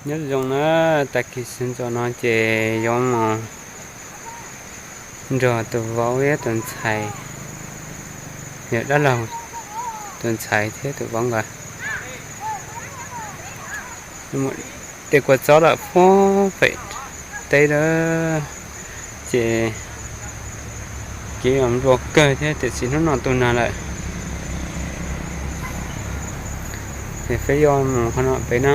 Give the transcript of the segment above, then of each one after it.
Nyob zoo na, tag kis sawv ntxov no ces yuav mus nrog tus vauv thiab tus ntxhais, yawm dab laug tus ntxhais thiab tus vauv nkawd de kua txob lawm puag pem teb lawm. Ces kev nplua kawg thiab tiam sis hnub no tu nag lawm, ces peb yuav mus qhov no pem na.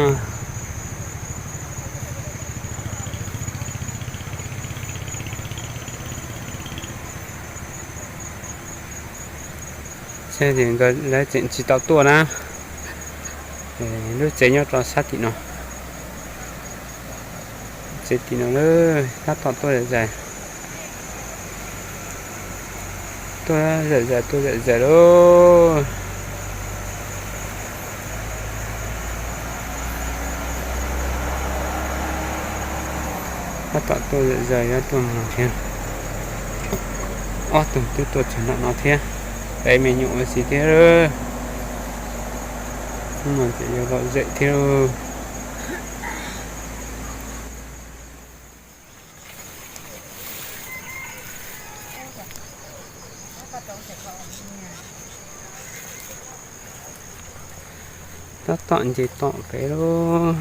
Saib nkawd lawv tseem tsis tau tuaj na. Lub tsev nyob rau sab tim no, tsev tim no tab tom tuaj zam zais, tuaj zam zais, tuaj zam zais lauj. Tab tom tuaj zam zais yuav tuaj mus thiab. Ob tug twb tuaj txog nram no thiab, peb me nyuam ua si thiab. Hnub no ces yuav lom zem thiab. Tab tom nce tom pem lauj.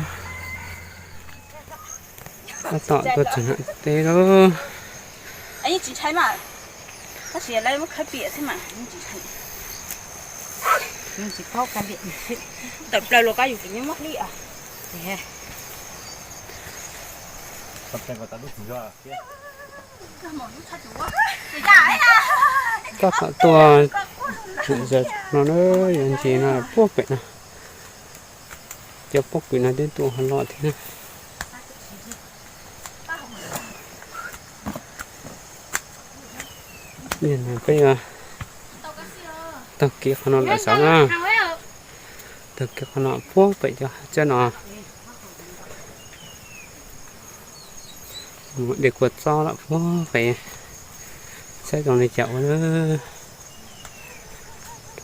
Tab tom tuaj txog nram teb lauj. Tawm plaws los koj yus tseem muab hlib. Tab tom tuaj zam zais no na, yuav nce no puag pem no. Cov pob kws no twb tuaj ho loj thiab. Peb taug kev qhov no lawm xav na, taug kev qhov no puag pem cov hav tsuag no. Mus de kua txob lawm puag pem, saib zoo li cas ua.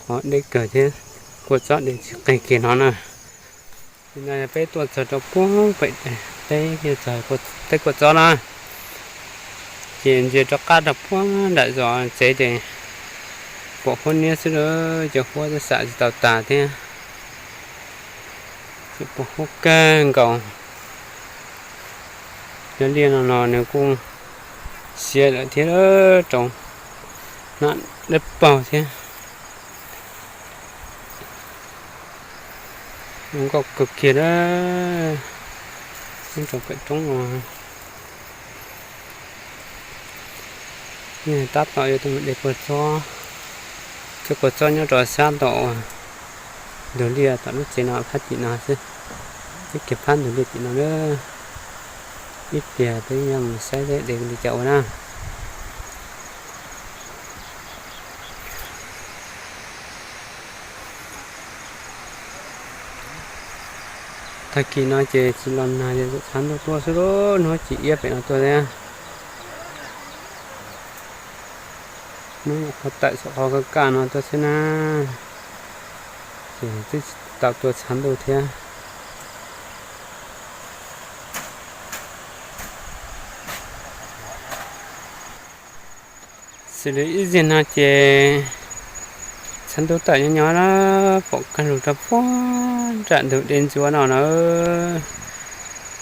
Qhov deb kawg thiab, kua txob de tsis qig kiag no na. Nim no peb tuaj txog rau puag pem teb, teb kua txob na, ces ntsia rov qab rau puag nram zos tsev ces pom huab niab xwb lauj, cov huab twb xam tsis tau tas thiab. Ces pom huab kawg nkaus. Cov liaj no los nws kuj siav lawm thiab, rau hnab dawb paug thiab. Zoo nkauj kawg kiag na, nyob rau pem roob no. Tab tom yuav tuaj mus de kua txob, cov kua txob nyob rau sab tom ntug liaj tom lub tsev no phab tim no xwb, ib kiag phab ntug liaj tim no na. Ib pliag peb yuav mus saib de li cas ua na. Tag kis no ces tsis los nag, tshav ntuj tuaj xwb lauj, hnub ci iab pem no tuaj thiab. Hnub qhov tawm saum qhov kaj kaj no tuaj xwb na, ces twb tsis tau tuaj tshav ntuj thiab. Xws li ib zaug no ces tshav ntuj tawm nyob nyob na, pom kaj lug rau puag nram ntug dej ntsuab no na,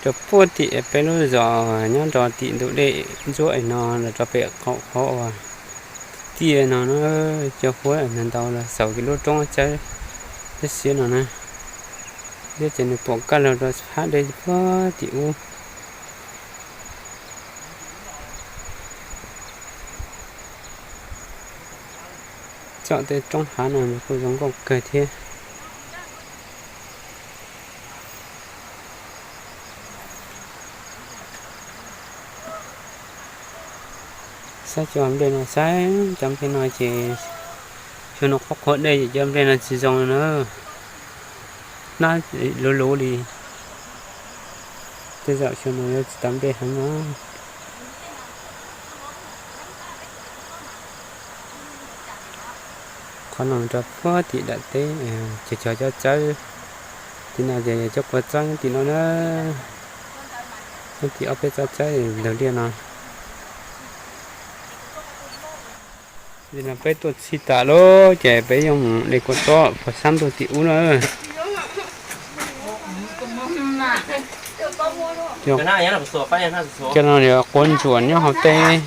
rau puag tim peb lub zos nyob rau tim ntug dej ntsuab no los rau pem qaum qhov uas tiaj no na, cov huab ntau los xaus lub roob tsawb siab no na, thiab ces nws pom kaj lug rau phab dej puag tim ub. Txoj tej roob hav no nws kuj zoo nkauj kawg thiab. Saib cov nplej no, saib cov nplej no ces xyoo no qhuav qhuav dej ces cov nplej no tsis zoo li na, hnab luv luv li. Tej zaum xyoo no yuav tsis tau nplej heev no. Qhov no rau puag tim dam teb, ces cov cov tsawb, Tim no ces yog cov kua txob nyob tim no na, nyob tim ob peb tsob txawb ntawm liaj no. Tim no peb tuaj txhij tas lawm ces peb yuav mus de kua txob puag sab ntuj tim ub na. Cov no yog quav ntsuas nyob hauv teb,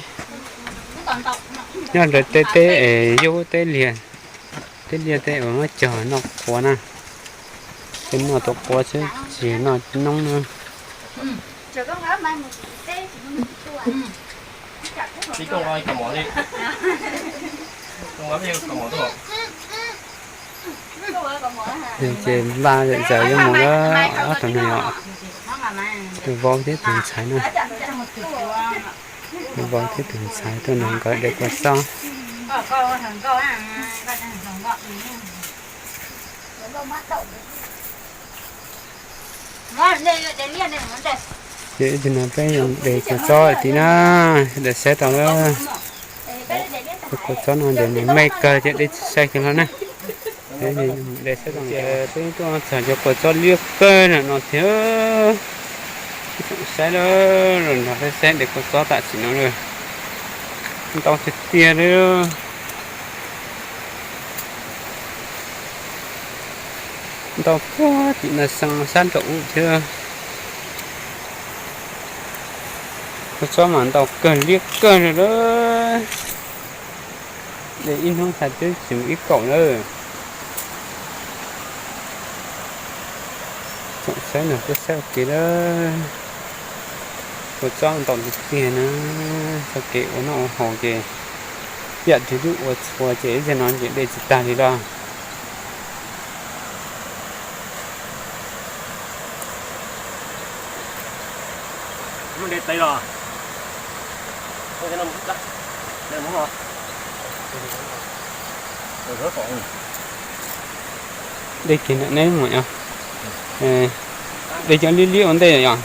nyob ntawm tej teb es yub teb liaj, teb liaj tej uas muab cog noj quav na. Peb noj tus quav xwb tsis noj noob na. Ces npaj zam zaws yuav mus lawm ob tug no, tus vauv thiab tus ntxhais na. Tus vauv thiab tus ntxhais tuaj nrog nkawd de kua txob. Ces ib tug no peb yuav de kua txob tim na, de saib tau lawm. Kua txob no ces nws me kawg ces de tsis sai kiag no na. Peb tuaj txog cov kua txob liab kawg no thiab. Saib lawm, los nrog peb saib de kua txob tam sim no lawm. Ntau tiag tiag li. Ntau puag tim no xeev sab nraum ub thiab. Kua txob mas ntau kawg liab kawg li lawm. De ib hnub tag twb tsis mus ib kaum lawm. Tsoom saib no peb saib ua ke lawm. Kua txob ntau tiag tiag na. Txoj kev ua noj ua haus ces yam twg twb ua txhua ces ib zaug no ces de tsis tag li los. De kiag neb mus yom. De cov liab liab ua ntej yom.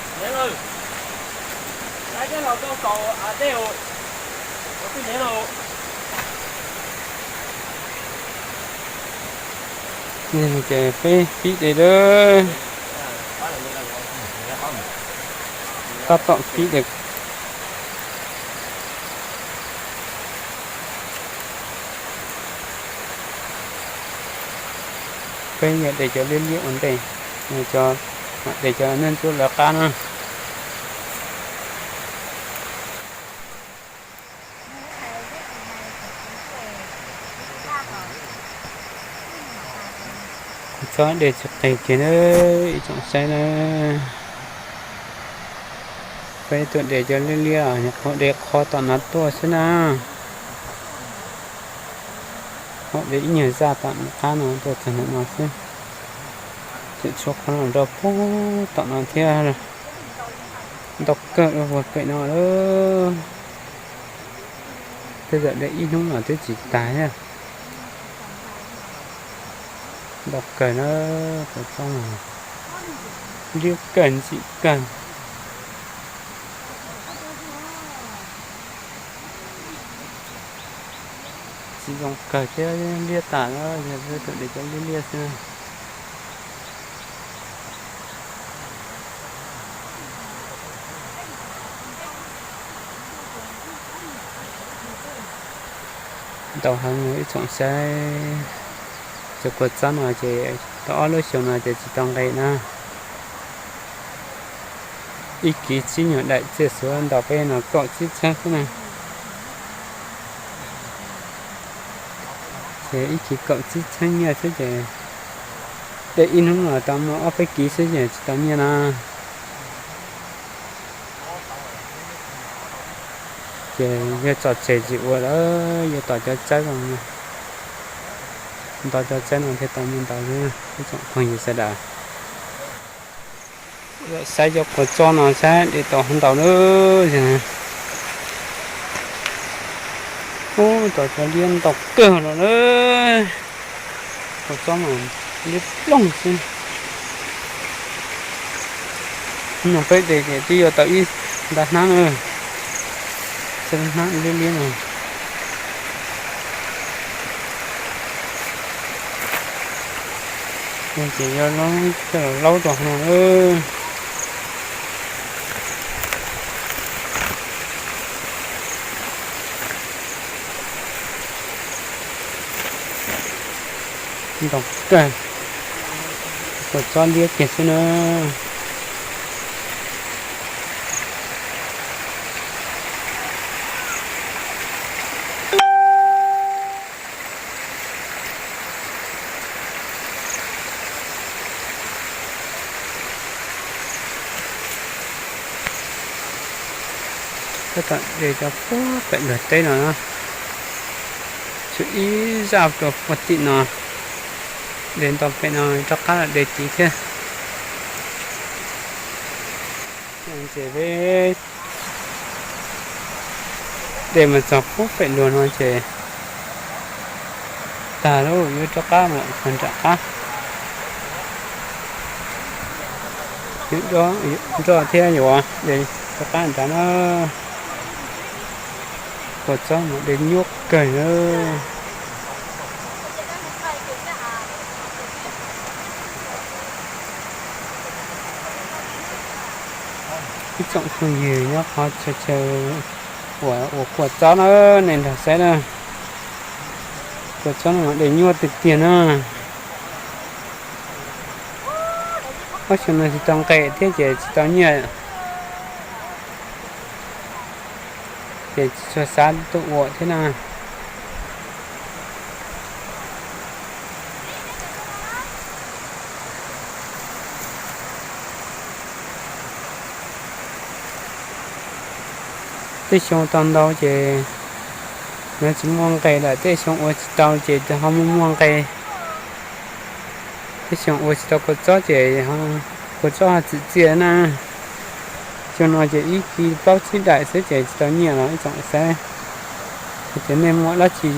Ces peb pib de lawm. Tab tom pib de. Peb yog de cov liab liab ua ntej, cov, mam de cov nab ntsuab lawv qab na. Txhob de tsis qis kiag na, ib tsoom saib na. Peb tuaj de cov liab liab, nyuam qhuav de qho tom no tuaj xwb na. Qhuav de ib nyuag zaj tom qab no tuaj txog ntawm no xwb. Tseem tshuav qhov no rau puag tom no thiab. Ntau kawg ua puag pem no lawm. Tej zaum de ib hnub no twb tsis tag thiab. Ntau kawg na, kua txob no liab kawg ntxim kawg. Tsis zoo kawg thiab, liab tas na, yog peb tuaj de cov liab liab xwb. Ntau heev ib tsoom saib, cov kua txob no ces tau ob lub xyoo no ces tsis tau nqe na. Ib kiv tsib nyuag daim txiaj xuav ntaus peb no kaum tsib txheeb xwb na. Ces ib kiv kaum tsib txheeb nyiaj xwb ces de ib hnub los tau muaj ob peb kiv xwb ces tsis tau nyiaj na. Ces yog txom tseg tsis ua lawm, yuav tos cov tsawb no, nto cov tsawb no thiaj tau nyiaj ntau xwb ib tsoom phooj ywg sawv daws. Saib cov kua txob no saib de tau ntau lawm. Ub, tau cov liab ntau kawg los lawm. Kua txob mas liab ploog xwb. Hnub no peb de ces twb yuav tau ib nta hnab na. Hnab liab liab no. Ces yuav coj los laub rau hauv no. Ntau kawg, kua txob liab kiag xwb na. Tab tom de cov puag pem luag teb no na, tshuav ib zaj rau puag tim no, de ntau pem no rov qab los de tid thiab. Ces peb de mus txog puag pem luag no ces tag lawm, yuav rov qab mus puag nram qab. Nroj thiab yuav de rov qab nrad na. Kua txob mas de nyuaj kawg na. Ib tsoom phooj ywg nyob qhov chaw chaw uas ua kua txob na, nej nrog saib na. Kua txob no mas de nyuaj tiag tiag na. Ob xyoo no tsis tau nqes thiab ces tsis tau nyiaj, ces tsis tshua xav tuaj ua thiab na. Tej xyoo tau ntau ces yuav tsis muaj nqes lawm, tej xyoo ua tsis tau ces ho muaj muaj nqes. Tej xyoo ua tsis tau kua txob ces kua txob ho txim txiaj na. Xyoo no ces ib kis plaub tsib daim xwb ces tsis tau nyiaj los ib tsoom saib. Hais tias nej muaj dab tsi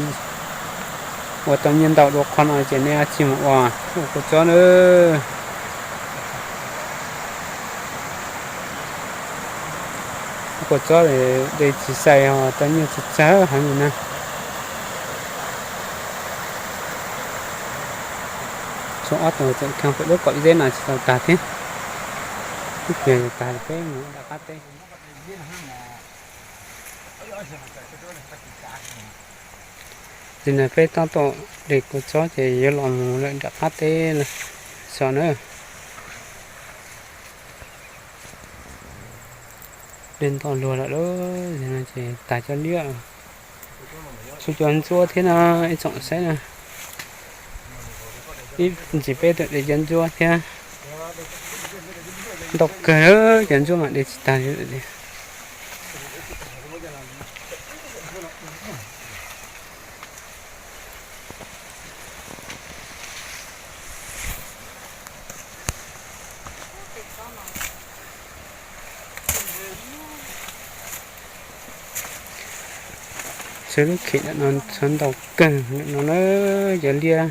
ua tau nyiaj ntau dua qhov no ces nej ua tsis mus ua, ua kua txob na. Kua txob de tsis xais ho tau nyiaj tsis tsawg heev li na. Tshuav ob tug tseem kheej pem lub kaum zeb no tsis tau tag thiab. Ib pliag tag peb mus rov qab teb. Ces no peb tab tom de kua txob ces yuav los mus lawm nram qab teb so na. De ntau luag lawm lauj, ces tag cov liab, tshuav cov ntsuab thiab na, ib tsoom saib na. Ib ntsis peb tuaj de cov ntsuab thiab. Ntau kawg, cov ntsuab mas de tsis tag li. Tshuav lub khim ntawm no tshuav ntau kawg ntawm no na, cov liab.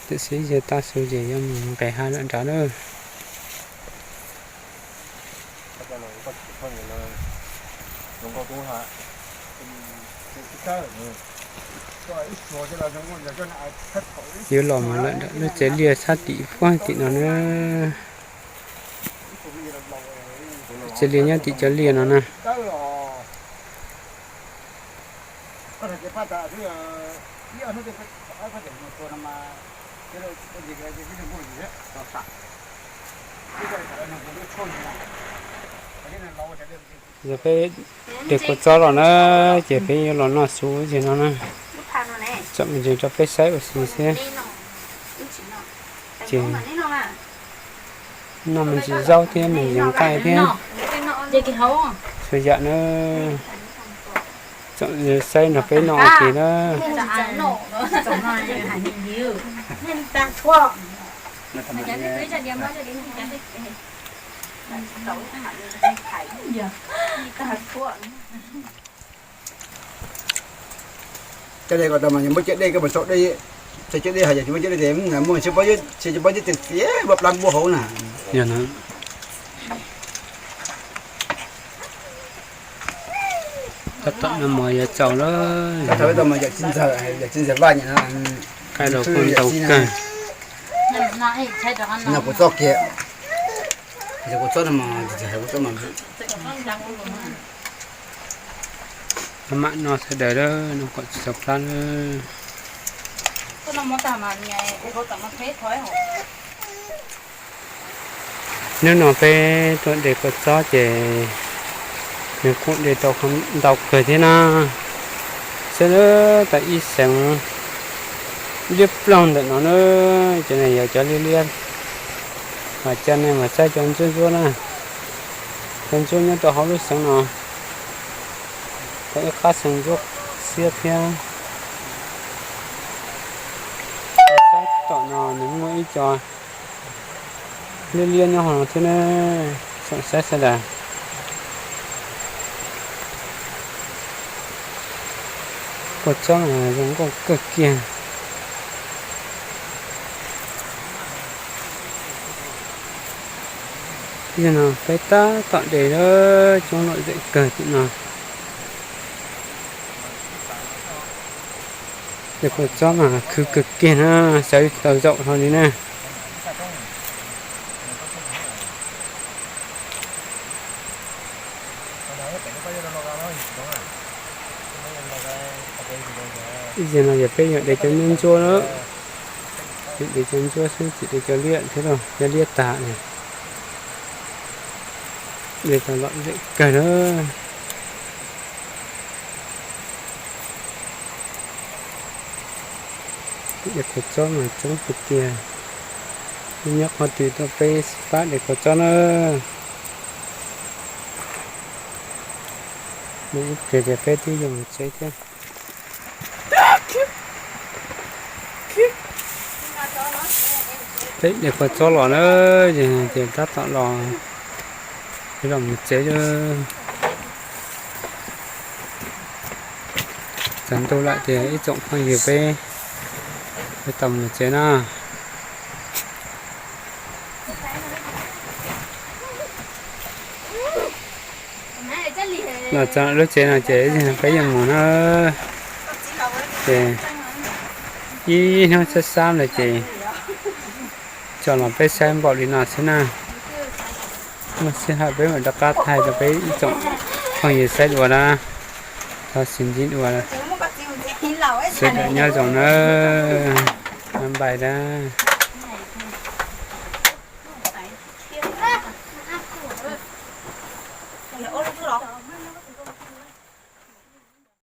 Tiam sis yog tag su ces yuav mus nqes hav lawm nrad na. Yuav los mus lawm nram lub tsev liaj sab tim puag tim no na. Tsev liaj nyob tim cov liaj no na. Yog peb de kua txob los na, ces peb yuav los noj su zig no na. Tsom me ntsis rau peb saib ua si xwb. Ces noj me ntsis zaub thiab me ntsis nqaij thiab. Txhua yam na. Tsom saib nrog peb noj ua si na. Cov dej ko tau mas yog muab cov dej ko mas tau dej, txhais cov dej hais yog tsis muab cov dej ces muaj tsis paub, tsis paub cov tias txiav npua plab npua hauv na. Yog na. Tab tom no mas yuav txaus lawm. Tab tom no mas yog tsis ntxaws, yog tsis ntxaws vaj nyem no. Ntau kawg. Mam no sawv daws, noj kom tsis txhob plab. Hnub no peb tuaj de kua txob ces nws kuj de tau ntau kawg thiab na. Xwb tau ib xeev liab ploog ntawm no na. Cov no yog cov liab liab, mas cov no mas saib cov ntsuab ntsuab na. Cov ntsuab nyob rau hauv lub xeev no tau ib qab xeev ntsuab xiab thiab. Saib tom no nws muaj ib co liab liab nyob hauv no thiab na. Tsoom saib sawv daws, kua txob zoo nkauj kawg kiag. Yog no peb tab tom de lawm, coob lom zem kawg tim no. Cov kua txob mas khwv kawg kiag na, sawv tsis tau zaum hlo li na. Ib zaug no yog peb yuav de cov ntsuab ntsuab na, de cov ntsuab xwb tsis de cov liab thiab, cov liab tas li. De tau lom zem kawg na. De kua txob mas coob tiag tiag. Nyob qhov twg tuaj peb xib fab de kua txob na. Ib pliag ces peb twb yuav mus tsev thiab. Peb de kua txob los na, ces tab tom los, los mus tsev. Tsaus ntuj lawm ces ib tsoom phooj ywg peb, peb tau mus tsev na. Los txog lub tsev no ces peb yuav mus na. Ces ib hnub sab sab lawm ces tso los peb saib npaum li no xwb na. Muaj sij hawm peb mam rov qab thaij rau peb ib tsoom phooj ywg saib dua na. Thov sib ntsib dua, sawv daws nyob zoo na. Bye bye na.